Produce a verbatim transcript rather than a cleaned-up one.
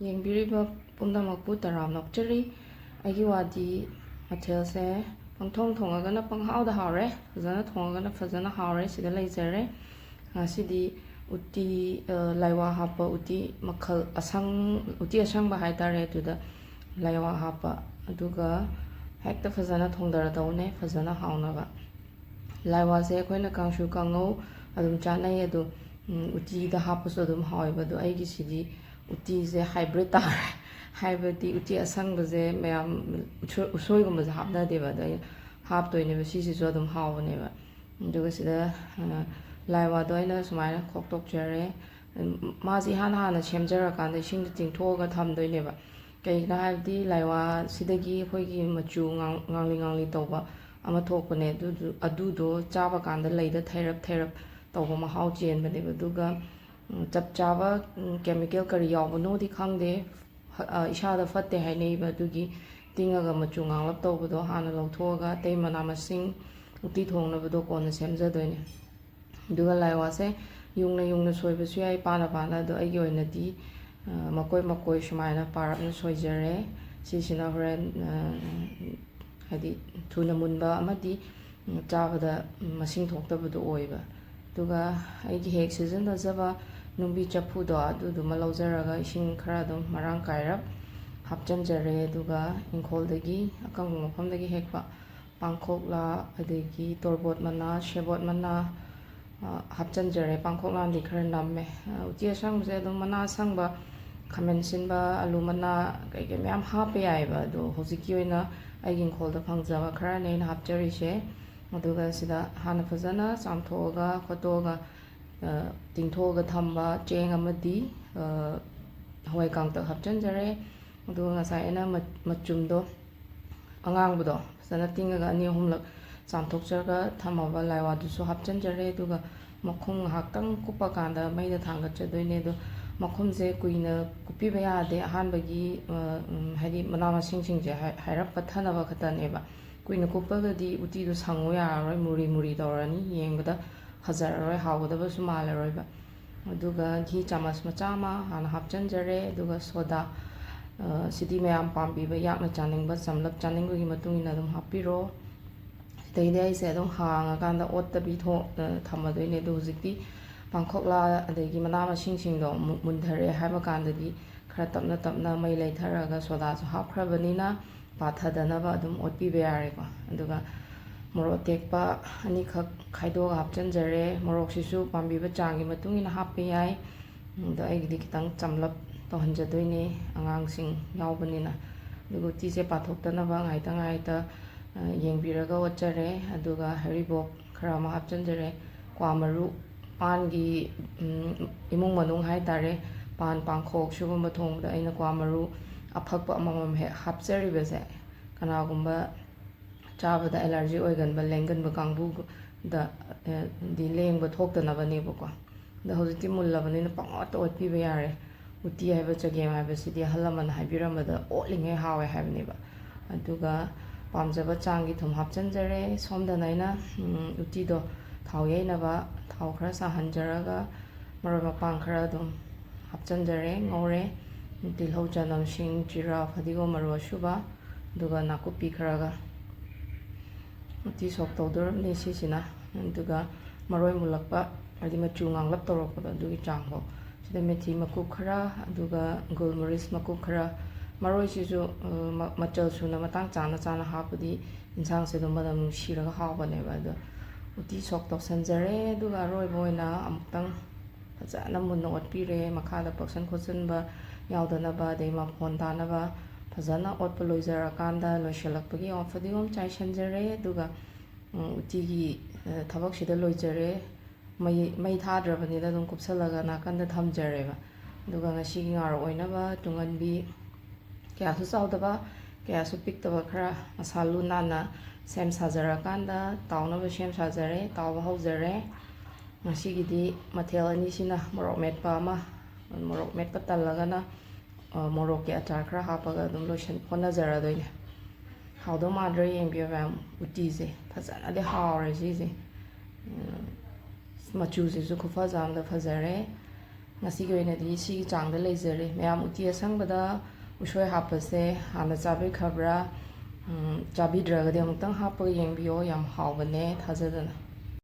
ꯌꯦꯡꯕꯤꯔꯤꯕ ꯄꯨꯝꯅꯃꯛꯄꯨ ꯇꯔꯥꯝꯅ ꯑꯣꯛꯆꯔꯤ꯫ ꯑꯩꯒꯤ ꯋꯥꯗꯤ ꯃꯊꯦꯜꯁꯦ ꯄꯪꯊꯣꯡ ꯊꯣꯡꯉꯒꯅ ꯄꯪꯍꯥꯎꯗ ꯍꯥꯎꯔꯦ, ꯐꯖꯅ ꯊꯣꯡꯉꯒꯅ ꯐꯖꯅ ꯍꯥꯎꯔꯦ, ꯁꯤꯗ ꯂꯩꯖꯔꯦ꯫ ꯉꯁꯤꯗꯤ ꯎꯇꯤ, ꯑ, ꯂꯥꯏꯋꯥ ꯍꯥꯞꯄ ꯎꯇꯤ ꯃꯈꯜ ꯑꯁꯪ-, ꯎꯇꯤ ꯑꯁꯪꯕ ꯍꯥꯏꯇꯥꯔꯦ, ꯑꯗꯨꯗ ꯂꯥꯏꯋꯥ ꯍꯥꯞꯄ, ꯑꯗꯨꯒ ꯍꯦꯛꯇ ꯐꯖꯅ ꯊꯣꯡꯗꯔꯗꯧꯅꯦ, ꯐꯖꯅ ꯍꯥꯎꯅꯕ꯫ ꯂꯥꯏꯋꯥꯁꯦ ꯑꯩꯈꯣꯏꯅ ꯀꯥꯡꯁꯨ ꯀꯥꯡꯉꯧ ꯑꯗꯨꯝ ꯆꯥꯅꯩ, ꯑꯗꯣ, ꯎꯝ, ꯎꯇꯤꯗ ꯍꯥꯞꯄꯁꯨ ꯑꯗꯨꯝ ꯍꯥꯎꯋꯦꯕ꯫ ꯑꯗꯣ ꯑꯩꯒꯤꯁꯤꯗꯤ ꯎꯇꯤꯁꯦ hybrid ꯇꯥꯔꯦ꯫ ꯍꯥꯏꯕꯗꯤ ꯎꯇꯤ ꯑꯁꯪꯕꯁꯦ ꯃꯌꯥꯝ ꯎꯁꯣꯏ-, ꯎꯁꯣꯏꯒꯨꯝꯕꯁꯦ ꯍꯥꯞꯅꯗꯦꯕ, ꯑꯗꯣ ꯑꯩ ꯍꯥꯞꯇꯣꯏꯅꯦꯕ꯫ ꯁꯤꯁꯤꯁꯨ ꯑꯗꯨꯝ ꯍꯥꯎꯕꯅꯦꯕ꯫ ꯑꯗꯨꯒ ꯁꯤꯗ, ꯑ, ꯂꯥꯏꯋꯥꯗꯣ ꯑꯩꯅ ꯁꯨꯃꯥꯏꯅ ꯈꯣꯛꯇꯣꯛꯆꯔꯦ꯫ ꯎꯝ, ꯃꯥꯁꯦ ꯏꯍꯥꯟ ꯍꯥꯟꯅ ꯁꯦꯝꯖꯔꯀꯥꯟꯗ ꯏꯁꯤꯡꯗ ꯇꯤꯡꯊꯣꯛꯑꯒ ꯊꯝꯗꯣꯏꯅꯦꯕ꯫ ꯀꯩꯒꯤꯅꯣ ꯍꯥꯏꯕꯗꯤ ꯂꯥꯏꯋꯥꯁꯤꯗꯒꯤ ꯑꯩꯈꯣꯏꯒꯤ ꯃꯆꯨ ꯉꯥꯡ-, ꯉꯥꯡꯂꯤ ꯉꯥꯡꯂꯤ ꯇꯧꯕ ꯑꯃ ꯊꯣꯛꯄꯅꯦ꯫ ꯑꯗꯨꯗꯨ-, ꯑꯗꯨꯗꯣ ꯆꯥꯕ ꯀꯥꯟꯗ ꯂꯩꯗ ꯊꯩꯔꯞ ꯊꯩꯔꯞ ꯇꯧꯕ ꯃꯍꯥꯎ ꯆꯦꯟꯕꯅꯦꯕ꯫ ꯑꯗꯨꯒ, ꯎꯝ, ꯆꯞ ꯆꯥꯕ, ꯎꯝ, chemical ꯀꯔꯤ ꯌꯥꯎꯕꯅꯣꯗꯤ ꯈꯪꯗꯦ꯫ ꯍ-, ꯑ, ꯏꯁꯥꯗ ꯐꯠꯇꯦ ꯍꯥꯏꯅꯩꯕ꯫ ꯑꯗꯨꯒꯤ ꯇꯤꯡꯉꯒ ꯃꯆꯨ ꯉꯥꯡꯂꯞ ꯇꯧꯕꯗꯣ ꯍꯥꯟꯅ ꯂꯧꯊꯣꯛꯑꯒ ꯑꯇꯩ ꯃꯅꯥ ꯃꯁꯤꯡ ꯎꯇꯤ ꯊꯣꯡꯅꯕꯗꯣ ꯀꯣꯟꯅ ꯁꯦꯝꯖꯗꯣꯏꯅꯦ꯫ ꯑꯗꯨꯒ ꯂꯥꯏꯋꯥꯁꯦ ꯌꯨꯡꯅ ꯌꯨꯡꯅ ꯁꯣꯏꯕꯁꯨ ꯌꯥꯏ, ꯄꯥꯅ ꯄꯥꯅ꯫ ꯑꯗꯣ ꯑꯩꯒꯤ ꯑꯣꯏꯅꯗꯤ, ꯑ, ꯃꯀꯣꯏ ꯃꯀꯣꯏ ꯁꯨꯃꯥꯏꯅ ꯄꯥꯔꯞꯅ ꯁꯣꯏꯖꯔꯦ꯫ ꯁꯤꯁꯤꯅ ꯍꯣꯔꯦꯟ, ꯑ, ꯍꯥꯏꯗꯤ ꯊꯨꯅ ꯃꯨꯟꯕ ꯑꯃꯗꯤ, ꯎꯝ, ꯆꯥꯕꯗ, ꯎꯝ, ꯃꯁꯤꯡ ꯊꯣꯛꯇꯕꯗꯣ ꯑꯣꯏꯕ꯫ ꯑꯗꯨꯒ ꯑꯩꯒꯤ ꯍꯦꯛ ꯁꯤꯖꯤꯟꯅꯖꯕ ꯅꯨꯡꯕꯤ ꯆꯐꯨꯗꯣ, ꯑꯗꯨꯗꯨꯃ ꯂꯧꯖꯔꯒ ꯏꯁꯤꯡ ꯈꯔ ꯑꯗꯨꯝ ꯃꯔꯥꯡ ꯀꯥꯏꯔꯞ ꯍꯥꯞꯆꯤꯟꯖꯔꯦ꯫ ꯑꯗꯨꯒ ꯏꯪꯈꯣꯜꯗꯒꯤ, ꯑꯀꯪꯕ ꯃꯐꯝꯗꯒꯤ ꯍꯦꯛꯄ ꯄꯥꯡꯈꯣꯛꯂꯥ, ꯑꯗꯒꯤ ꯇꯣꯔꯕꯣꯠ ꯃꯅꯥ, ꯁꯦꯕꯣꯠ ꯃꯅꯥ, ꯑ, ꯍꯥꯞꯆꯤꯟꯖꯔꯦ꯫ ꯄꯥꯡꯈꯣꯛꯂꯥꯗꯤ ꯈꯔ ꯅꯝꯃꯦ꯫ ꯑ, ꯎꯇꯤ ꯑꯁꯪꯕꯁꯦ ꯑꯗꯨꯝ ꯃꯅꯥ ꯑꯁꯪꯕ, ꯈꯥꯃꯦꯟ ꯑꯁꯤꯟꯕ, ꯑꯂꯨ ꯃꯅꯥ, ꯀꯩꯀꯩ ꯃꯌꯥꯝ ꯍꯥꯞꯄ ꯌꯥꯏꯑꯕ꯫ ꯑꯗꯣ ꯍꯧꯖꯤꯛꯀꯤ ꯑꯣꯏꯅ ꯑꯩꯒꯤ ꯏꯪꯈꯣꯜꯗ ꯐꯪꯖꯕ ꯈꯔꯅꯦ ꯑꯩꯅ ꯍꯥꯞꯆꯔꯤꯁꯦ꯫ ꯑꯗꯨꯒ ꯁꯤꯗ ꯍꯥꯟꯅ ꯐꯖꯅ ꯆꯥꯝꯊꯣꯛꯑꯒ ꯈꯣꯠꯇꯣꯛꯑꯒ, ꯑ, ꯇꯤꯡꯊꯣꯛꯑꯒ ꯊꯝꯕ ꯆꯦꯡ ꯑꯃꯗꯤ, ꯑ, ꯍꯋꯥꯏ ꯀꯥꯡꯇꯛ ꯍꯥꯞꯆꯤꯟꯖꯔꯦ꯫ ꯑꯗꯨꯒ ꯉꯁꯥꯏ ꯑꯩꯅ ꯃ-, ꯃꯆꯨꯝꯗꯣ, ꯑꯉꯥꯡꯕꯗꯣ ꯐꯖꯅ ꯇꯤꯡꯉꯒ ꯑꯅꯤ ꯑꯍꯨꯝꯂꯛ ꯆꯥꯝꯊꯣꯛꯆꯔꯒ ꯊꯝꯃꯕ ꯂꯥꯏꯋꯥꯗꯨꯁꯨ ꯍꯥꯞꯆꯤꯟꯖꯔꯦ꯫ ꯑꯗꯨꯒ ꯃꯈꯨꯝ ꯉꯥꯏꯍꯥꯛꯇꯪ ꯀꯨꯞꯄꯀꯥꯟꯗ ꯃꯩꯗ ꯊꯥꯡꯒꯠꯆꯗꯣꯏꯅꯦ꯫ ꯑꯗꯣ ꯃꯈꯨꯝꯁꯦ ꯀꯨꯏꯅ ꯀꯨꯞꯄꯤꯕ ꯌꯥꯗꯦ꯫ ꯑꯍꯥꯟꯕꯒꯤ, ꯑ, ꯎꯝ, ꯍꯥꯏꯗꯤ ꯃꯅꯥ ꯃꯁꯤꯡꯁꯤꯡꯁꯦ ꯍꯥꯏ-, ꯍꯥꯏꯔꯞ ꯄꯠꯊꯅꯕ ꯈꯛꯇꯅꯦꯕ꯫ ꯀꯨꯏꯅ ꯀꯨꯞꯄꯒꯗꯤ ꯎꯇꯤꯗꯣ ꯁꯪꯉꯨ ꯌꯥꯔꯔꯣꯏ, ꯃꯨꯔꯤ ꯃꯨꯔꯤ ꯇꯧꯔꯅꯤ, ꯌꯦꯡꯕꯗ ꯐꯖꯔꯔꯣꯏ, ꯍꯥꯎꯒꯗꯕꯁꯨ ꯃꯥꯜꯂꯔꯣꯏꯕ꯫ ꯑꯗꯨꯒ ꯘꯤ ꯆꯥꯃꯁ ꯃꯆꯥ ꯑꯃ ꯍꯥꯟꯅ ꯍꯥꯞꯆꯤꯟꯖꯔꯦ꯫ ꯑꯗꯨꯒ ꯁꯣꯗꯥ, ꯑ, ꯁꯤꯗꯤ ꯃꯌꯥꯝ ꯄꯥꯝꯕꯤꯕ, ꯌꯥꯛꯅ ꯆꯥꯅꯤꯡꯕ, ꯆꯝꯂꯞ ꯆꯥꯅꯤꯡꯕꯒꯤ ꯃꯇꯨꯡ ꯏꯟꯅ ꯑꯗꯨꯝ ꯍꯥꯞꯄꯤꯔꯣ꯫ ꯁꯤꯗꯩꯗꯤ ꯑꯩꯁꯦ ꯑꯗꯨꯝ ꯍꯥꯡꯉꯀꯥꯟꯗ ꯑꯣꯠꯇꯕꯤ ꯊꯣ-, ꯑ, ꯊꯝꯃꯗꯣꯏꯅꯦ꯫ ꯑꯗꯣ ꯍꯧꯖꯤꯛꯇꯤ ꯄꯥꯡꯈꯣꯛꯂꯥ ꯑꯗꯒꯤ ꯃꯅꯥ ꯃꯁꯤꯡꯁꯤꯡꯗꯣ ꯃꯨ-, ꯃꯨꯟꯊꯔꯛꯑꯦ ꯍꯥꯏꯕ ꯀꯥꯟꯗꯗꯤ ꯈꯔ ꯇꯞꯅ ꯇꯞꯅ ꯃꯩ ꯂꯩꯊꯔꯒ ꯁꯣꯗꯥꯁꯨ ꯍꯥꯞꯈ꯭ꯔꯕꯅꯤꯅ ꯄꯥꯊꯗꯅꯕ ꯑꯗꯨꯝ ꯑꯣꯠꯄꯤꯕ ꯌꯥꯔꯦꯀꯣ꯫ ꯑꯗꯨꯒ ꯃꯣꯔꯣꯛ ꯑꯇꯦꯛꯄ ꯑꯅꯤꯈꯛ ꯈꯥꯏꯗꯣꯛꯑꯒ ꯍꯥꯞꯆꯤꯟꯖꯔꯦ꯫ ꯃꯣꯔꯣꯛꯁꯤꯁꯨ ꯄꯥꯝꯕꯤꯕ ꯆꯥꯡꯒꯤ ꯃꯇꯨꯡ ꯏꯟꯅ ꯍꯥꯞꯄ ꯌꯥꯏ꯫ ꯑꯗꯣ ꯑꯩꯒꯤꯗꯤ ꯈꯤꯇꯪ ꯆꯝꯂꯞ ꯇꯧꯍꯟꯖꯗꯣꯏꯅꯦ, ꯑꯉꯥꯡꯁꯤꯡ ꯌꯥꯎꯕꯅꯤꯅ꯫ ꯑꯗꯨꯒ ꯎꯇꯤꯁꯦ ꯄꯥꯊꯣꯛꯇꯅꯕ ꯉꯥꯏꯇ ꯉꯥꯏꯇ, ꯑ, ꯌꯦꯡꯕꯤꯔꯒ ꯑꯣꯠꯆꯔꯦ꯫ ꯑꯗꯨꯒ ꯍꯔꯤꯕꯣꯞ ꯈꯔ ꯑꯃ ꯍꯥꯞꯆꯤꯟꯖꯔꯦ꯫ ꯀ꯭ꯋꯥ ꯃꯔꯨ, ꯄꯥꯟꯒꯤ, ꯎꯝ, ꯏꯃꯨꯡ ꯃꯅꯨꯡ ꯍꯥꯏꯇꯥꯔꯦ, ꯄꯥꯟ, ꯄꯥꯡꯈꯣꯛ ꯁꯤꯒꯨꯝꯕ ꯊꯣꯡꯕꯗ ꯑꯩꯅ ꯀ꯭ꯋꯥ ꯃꯔꯨ ꯑꯐꯛꯄ ꯑꯃꯃꯝ ꯍꯦꯛ ꯍꯥꯞꯆꯔꯤꯕꯁꯦ, ꯀꯅꯥꯒꯨꯝꯕ ꯆꯥꯕꯗ ꯑꯦꯂꯔꯖꯤ ꯑꯣꯏꯒꯟꯕ, ꯂꯦꯡꯒꯟꯕ ꯀꯥꯡꯕꯨꯗ, ꯑ, ꯗꯤ ꯂꯦꯡꯕ ꯊꯣꯛꯇꯅꯕꯅꯦꯕꯀꯣ꯫ ꯑꯗꯣ ꯍꯧꯖꯤꯛꯇꯤ ꯃꯨꯜꯂꯕꯅꯤꯅ ꯄꯪꯑꯣꯠꯇ ꯑꯣꯠꯄꯤꯕ ꯌꯥꯔꯦ꯫ ꯎꯇꯤ ꯍꯥꯏꯕ ꯆꯒꯦꯝ ꯍꯥꯏꯕꯁꯤꯗꯤ ꯑꯍꯜ ꯂꯃꯟꯅ ꯍꯥꯏꯕꯤꯔꯝꯕꯗ ꯑꯣꯠꯂꯤꯉꯩ ꯍꯥꯎꯋꯦ ꯍꯥꯏꯕꯅꯦꯕ꯫ ꯑꯗꯨꯒ ꯄꯥꯝꯖꯕ ꯆꯥꯡꯒꯤ ꯊꯨꯝ ꯍꯥꯞꯆꯤꯟꯖꯔꯦ꯫ ꯁꯣꯝꯗꯅ ꯑꯩꯅ, ꯎꯝ, ꯎꯇꯤꯗꯣ ꯊꯥꯎ ꯌꯩꯅꯕ ꯊꯥꯎ ꯈꯔ ꯁꯥꯍꯟꯖꯔꯒ ꯃꯔꯣꯏ ꯃꯄꯥꯡ ꯈꯔ ꯑꯗꯨꯝ ꯍꯥꯞꯆꯤꯟꯖꯔꯦ, ꯉꯧꯔꯦ꯫ ꯇꯤꯜꯍꯧ, ꯆꯅꯝ, ꯁꯤꯡ, ꯖꯤꯔꯥ, ꯐꯗꯤꯒꯣꯝ, ꯃꯔꯨ ꯑꯁꯨꯕ, ꯑꯗꯨꯒ ꯅꯥꯀꯨꯞꯄꯤ ꯈꯔꯒ꯫ ꯎꯇꯤ ꯁꯣꯛ ꯇꯧꯗꯣꯔꯕꯅꯤ ꯁꯤꯁꯤꯅ꯫ ꯑꯗꯨꯒ ꯃꯔꯣꯏ ꯃꯨꯜꯂꯛꯄ, ꯍꯥꯏꯗꯤ ꯃꯆꯨ ꯉꯥꯡꯂꯞ ꯇꯧꯔꯛꯄꯗꯣ, ꯑꯗꯨꯒꯤ ꯆꯥꯡꯐꯥꯎ꯫ ꯁꯤꯗ ꯃꯦꯊꯤ ꯃꯀꯨꯞ ꯈꯔ, ꯑꯗꯨꯒ ꯒꯣꯜ ꯃꯔꯤꯁ ꯃꯀꯨꯞ ꯈꯔ꯫ ꯃꯔꯣꯏꯁꯤꯁꯨ, ꯑ, ꯃ-, ꯃꯆꯜ ꯁꯨꯅ ꯃꯇꯥꯡ ꯆꯥꯅ ꯆꯥꯅ ꯍꯥꯞꯄꯗꯤ ꯏꯟꯁꯥꯡꯁꯦ ꯑꯗꯨꯝ ꯃꯅꯝ ꯅꯨꯡꯁꯤꯔꯒ ꯍꯥꯎꯕꯅꯦꯕ꯫ ꯑꯗꯣ ꯎꯇꯤ ꯁꯣꯛ ꯇꯧꯁꯟꯖꯔꯦ꯫ ꯑꯗꯨꯒ ꯑꯔꯣꯏꯕ ꯑꯣꯏꯅ ꯑꯃꯨꯛꯇꯪ ꯐꯖꯅ ꯃꯨꯟꯅ ꯑꯣꯠꯄꯤꯔꯦ꯫ ꯃꯈꯥꯗ ꯄꯛꯁꯟ ꯈꯣꯠꯆꯟꯕ ꯌꯥꯎꯗꯅꯕ, ꯑꯗꯩ ꯃꯐꯣꯟ ꯇꯥꯅꯕ ꯐꯖꯅ ꯑꯣꯠꯄ ꯂꯣꯏꯖꯔꯀꯥꯟꯗ ꯂꯣꯏꯁꯤꯜꯂꯛꯄꯒꯤ ꯐꯗꯤꯒꯣꯝ ꯆꯥꯏꯁꯟꯖꯔꯦ꯫ ꯑꯗꯨꯒ, ꯎꯝ, ꯎꯇꯤꯒꯤ, ꯑ, ꯊꯕꯛꯁꯤꯗ ꯂꯣꯏꯖꯔꯦ꯫ ꯃꯩ, ꯃꯩ ꯊꯥꯗ꯭ꯔꯕꯅꯤꯅ ꯑꯗꯨꯝ ꯀꯨꯞꯁꯜꯂꯒ ꯅꯥꯀꯟꯗ ꯊꯝꯖꯔꯦꯕ꯫ ꯑꯗꯨꯒ ꯉꯁꯤꯒꯤ ꯉꯥꯔꯣꯛ ꯑꯣꯏꯅꯕ ꯇꯨꯡꯍꯟꯕꯤ ꯀꯌꯥꯁꯨ ꯆꯥꯎꯗꯕ, ꯀꯌꯥꯁꯨ ꯄꯤꯛꯇꯕ ꯈꯔ ꯃꯁꯥ ꯂꯨ ꯅꯥꯟꯅ ꯁꯦꯝ ꯁꯥꯖꯔꯀꯥꯟꯗ ꯇꯥꯎꯅꯕ ꯁꯦꯝ ꯁꯥꯖꯔꯦ, ꯇꯥꯎꯕ ꯍꯧꯖꯔꯦ꯫ ꯉꯁꯤꯒꯤꯗꯤ ꯃꯊꯦꯜ ꯑꯅꯤꯁꯤꯅ ꯃꯣꯔꯣꯛ ꯃꯦꯠꯄ ꯑꯃ, ꯃꯣꯔꯣꯛ ꯃꯦꯠꯄ ꯇꯜꯂꯒꯅ, ꯑ, ꯃꯣꯔꯣꯛꯀꯤ ꯑꯆꯥꯔ ꯈꯔ ꯍꯥꯞꯄꯒ ꯑꯗꯨꯝ ꯂꯣꯏꯁꯟ-, ꯍꯣꯠꯅꯖꯔꯗꯣꯏꯅꯦ꯫ ꯍꯥꯎꯗꯧ ꯃꯥꯟꯗ꯭ꯔꯣ? ꯌꯦꯡꯕꯤꯌꯨ ꯃꯌꯥꯝ, ꯎꯇꯤꯁꯦ ꯐꯖꯅꯗꯤ ꯍꯥꯎꯔꯦ ꯁꯤꯁꯦ꯫ ꯎꯝ, ꯃꯆꯨꯁꯤꯁꯨ ꯈꯨꯐꯖ ꯑꯃꯗ ꯐꯖꯔꯦ꯫ ꯉꯁꯤꯒꯤ ꯑꯣꯏꯅꯗꯤ ꯁꯤꯒꯤ ꯆꯥꯡꯗ ꯂꯩꯖꯔꯦ꯫ ꯃꯌꯥꯝ ꯎꯇꯤ ꯑꯁꯪꯕꯗ ꯎꯁꯣꯏ ꯍꯥꯞꯄꯁꯦ ꯍꯥꯟꯅ ꯆꯥꯕꯤꯈ꯭ꯔꯕ꯭ꯔꯥ? ꯎꯝ, ꯆꯥꯕꯤꯗ꯭ꯔꯒꯗꯤ ꯑꯃꯨꯛꯇꯪ ꯍꯥꯞꯄꯒ ꯌꯦꯡꯕꯤꯌꯣ, ꯌꯥꯝ ꯍꯥꯎꯕꯅꯦ꯫ ꯊꯥꯖꯗꯅ꯫